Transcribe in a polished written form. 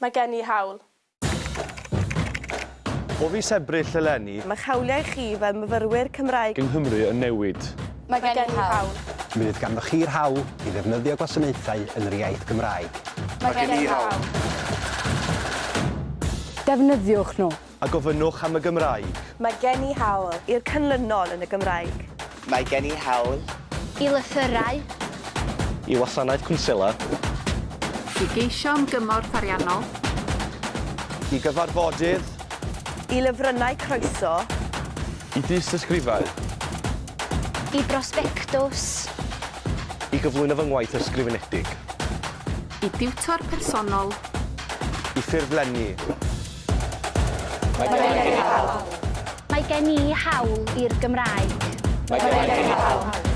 Mae gen i hawl. O fis Ebrill eleni. Mae'ch hawliau chi fel myfyrwyr Cymraeg. Yng Nghymru yn newid. Mae gen i hawl. Mi fydd ganddoch chi'r hawl i ddefnyddio gwasanaethau yn yr iaith Gymraeg. Mae gen i hawl. Defnyddiwch nhw. A gofynnwch am y Gymraeg. Mae gen i hawl. I'r canlynol yn y Gymraeg. Mae gen i hawl. I lythyrau. I wasanaeth cwnsela. I geisio am gymorth ariannol. I gyfarfodydd. I lyfrynnau croeso. I dystysgrifau. I brosbectws. I gyflwyno fy ngwaith ysgrifenedig. I diwtor personol. I ffurflenni. Mae gen i hawl. Mae gen i hawl i'r Gymraeg. Mae gen i hawl.